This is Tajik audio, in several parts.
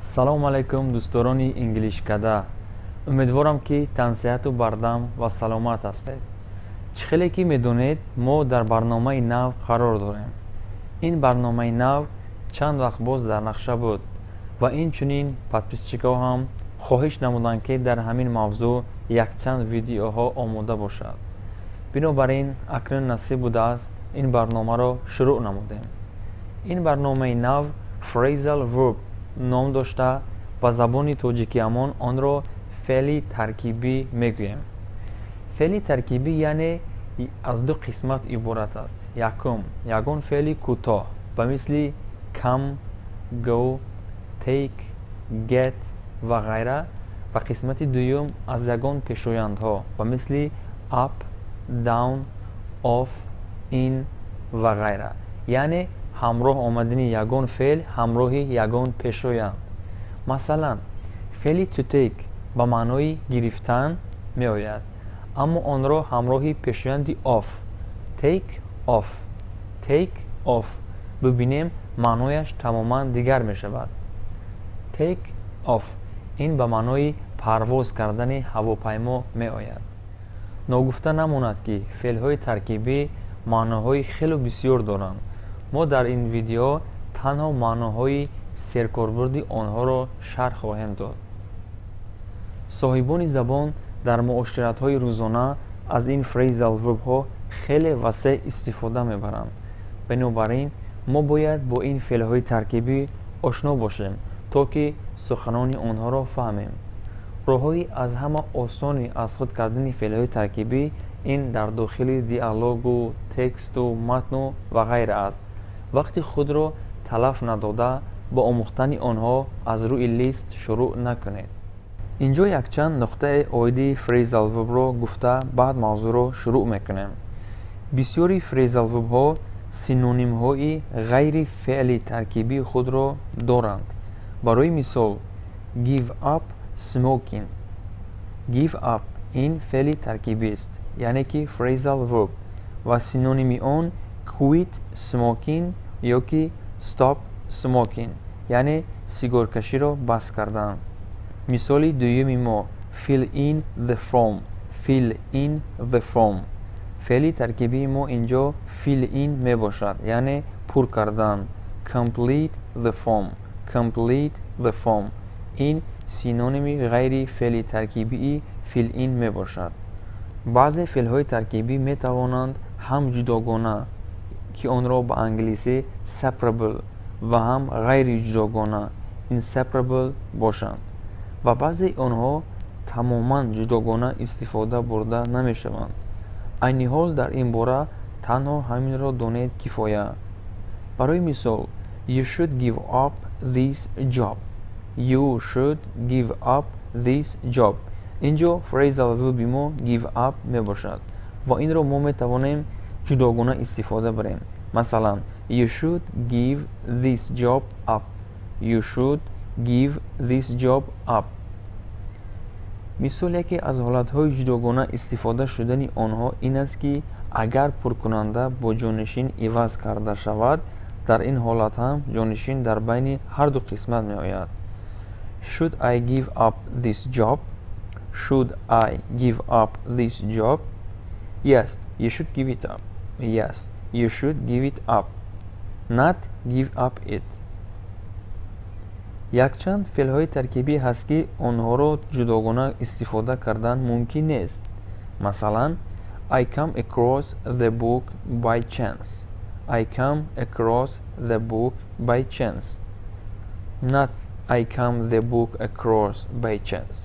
Салому алайкум, дӯстдорони Инглишкада. Умедворам, ки тансиҳату бардам ва саломат ҳастед. Чӣ хеле ки медонед, мо дар барномаи нав қарор дорем. Ин барномаи нав чанд вақт боз дар нақша буд ва инчунин подписчикҳо ҳам хоҳиш намуданд, ки дар ҳамин мавзӯъ якчанд видеоҳо омода бошад. Бинобар ин акнун насиб будааст, ин барномаро шурӯъ намудем. Ин барномаи нав phrasal verb ном дошта, ба забони тоҷикиамон онро феъли таркибӣ мегӯем. Феъли таркибӣ яъне аз ду қисмат иборат аст. Якум, ягон феъли кӯтоҳ ба мисли come, go, take, get ва ғайра ва қисмати дуюм аз ягон пешояндҳо ба мисли up, down, off, in ва ғайра, яъне ҳамроҳ омадани ягон феъл ҳамроҳи ягон пешоянд. Масалан, феъли to take ба маънои гирифтан меояд, аммо онро ҳамроҳи пешоянди off, take off, take off бибинем, маънояш тамоман дигар мешавад. Take off ин ба маънои парвоз кардани ҳавопаймо меояд. Ногуфта намонад, ки феълҳои таркибӣ маъноҳои хело бисёр доранд. Мо дар ин видео танҳо маъноҳои серкорбурди онҳоро шарҳ хоҳем дод. Соҳибони забон дар муоширатҳои рӯзона аз ин phrasal verbҳо хеле васеъ истифода мебаранд. Бинобар ин мо бояд бо ин феълҳои таркибӣ ошно бошем, то ки суханони онҳоро фаҳмем. Роҳҳои аз ҳама осони аз худ кардани феълҳои таркибӣ ин дар дохили диалогу, тексту, матну ва ғайра аст. Вақти худро талаф надода, бо омӯхтани онҳо аз рӯи лист шурӯъ накунед. Инҷо якчанд нуқтаи оиди phrasal verbро гуфта, баъд мавзӯъро шурӯъ мекунем. Бисёри phrasal verbҳо синонимҳои ғайри феъли таркибии худро доранд. Барои мисол, give up smoking. Give up ин феъли таркибист, яъне ки phrasal verb, ва синоними он quit smoking ё ки stop smoking, яъне сигоркаширо бас кардан. Мисоли дуюми мо fill in the form. Fill in the form, феъли таркибии мо инҷо fill in мебошад, яъне пур кардан. Complete the form. Complete the form ин синоними ғайри феъли таркибии fill in мебошад. Баъзе феълҳои таркибӣ метавонанд ҳам ҷудогона, ки онро ба англисӣ separable, ва ҳам ғайри ҷудогона, inseparable бошанд ва баъзеи онҳо тамоман ҷудогона истифода бурда намешаванд. Айни ҳол дар ин бора танҳо ҳаминро донед кифоя. Барои мисол, you should give up this job. You should give up this job. Инҷо phrasal verb мо give up мебошад ва инро мо метавонем ҷудогона истифода барем. Масалан, you should give this job up. You should give this job up. Мисол, яке аз ҳолатҳои ҷудогона истифода шудани онҳо ин аст, ки агар пуркунанда бо ҷонишин иваз карда шавад, дар ин ҳолат ҳам ҷонишин дар байни ҳарду қисмат меояд. Should I give up this job? Should I give up this job? Yes, you should give it up. Yes, you should give it up, not give up it. Якчанд феълҳои таркибӣ ҳаст, ки онҳоро ҷудогона истифода кардан мумкин нест. Масалан, I come across the book by chance. I come across the book by chance, not I come the book across by chance.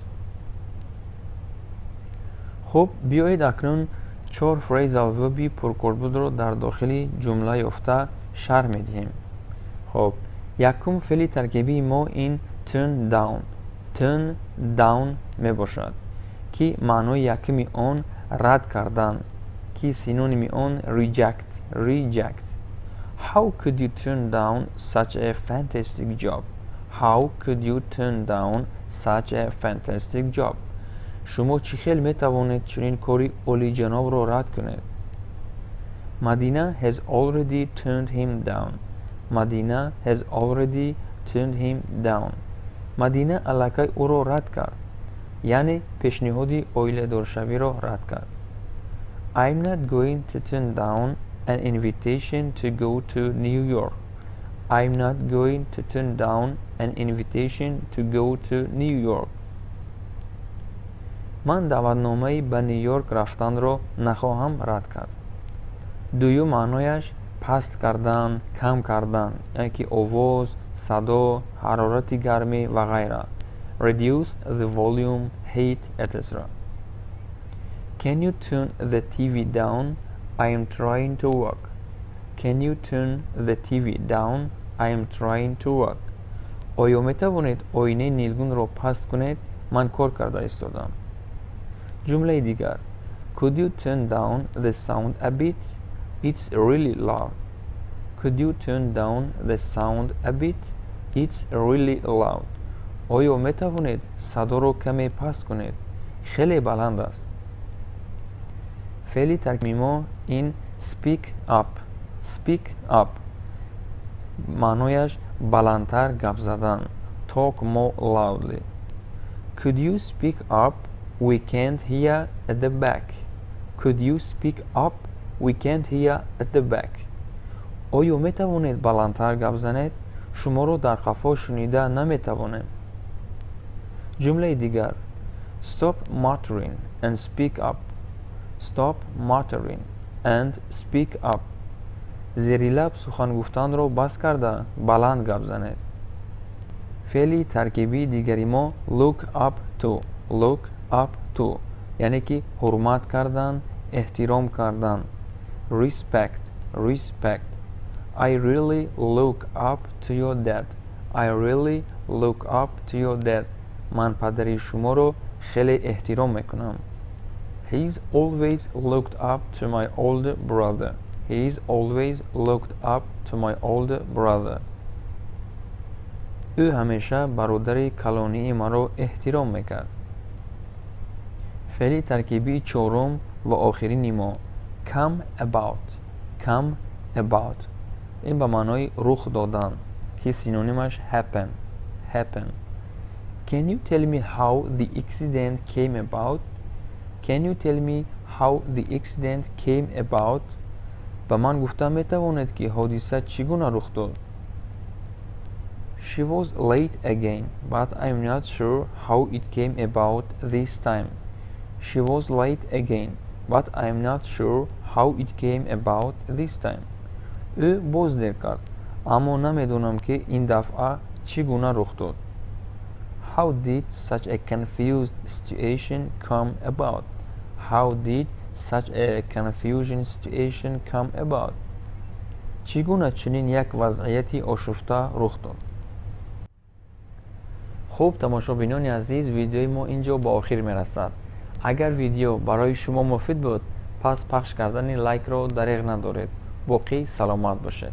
Хуб, биёед акнун чор phrasal verb пуркорбурдро дар дохили ҷумла ёфта шарҳ медиҳем. Хуб, якум феъли таркибии мо ин turn down. Turn down мебошад, ки маънои якуми он рад кардан, ки синоними он reject. Reject. How could you turn down such a fantastic job? How could you turn down such a fantastic job? Шумо чӣ хел метавонед чунин кори олиҷанобро рад кунед? Madina has already turned him down. Madina has already turned him down. Мадина аллакай ӯро рад кард, яъне пешниҳоди оиладоршавиро рад кард. I'm not going to turn down an invitation to go to New York. I'm not going to turn down an invitation to go to New York. Ман даъватномаи ба Ню-Йорк рафтанро нахоҳам рад кард. Дуюм маънояш паст кардан, кам кардан, яъне ки овоз, садо, ҳарорати гармӣ ва ғайра. Reduce the volume, heat, etc. Can you turn the TV down? I am trying to work. Can you turn the TV down? I am trying to work. Оё метавонед оинаи нилгунро паст кунед? Ман кор карда истодам. Ҷумлаи дигар: Could you turn down the sound a bit? It's really loud. Could you turn down the sound a bit? It's really loud. Оё метавонед садоро каме паст кунед? Хеле баланд аст. Феъли таркиби мо ин speak up. Speak up маънояш баландтар гап задан. Talk more loudly. Could you speak up? We can't hear at the back. Could you speak up? We can't hear at the back. Оё метавонед баландтар гап занед? Шуморо дар қафо шунида наметавонем. Ҷумлаи дигар: Stop muttering and speak up. Stop muttering and speak up. Зери лаб сухан гуфтанро бас карда, баланд гап занед. Феъли таркибии дигари мо look up to. Look up to, яъне ки ҳурмат кардан, эҳтиром кардан. Respect, respect. I really look up to your dad. I really look up to your dad. Ман падари шуморо хеле эҳтиром мекунам. He's always looked up to my older brother. He's always looked up to my older brother. Ӯ ҳамеша бародари калонии маро эҳтиром мекард. Феъли таркибии чорум ва охирини мо come about. Come about ин ба маънои рух додан, ки синонимаш happen. Happen. Can you tell me how the accident came about? Can you tell me how the accident came about? Ба ман гуфта метавонед, ки ҳодиса чӣ гуна рух дод? She was late again, but I'm not sure how it came about this time. She was late again, but I'm not sure how it came about this time. Ӯ боз дер кард, аммо намедонам, ки ин дафъа чӣ гуна рух дод. How did such a confused situation come about? How did such a confusion situation come about? Чӣ гуна чунин як вазъияти ошуфта рух дод? Хуб, тамошобинони азиз, видеои мо ин ҷо ба охир мерасад. Агар видео барои шумо муфид буд, пас пахш кардани лайкро дареғ надоред. Боқӣ саломат бошед.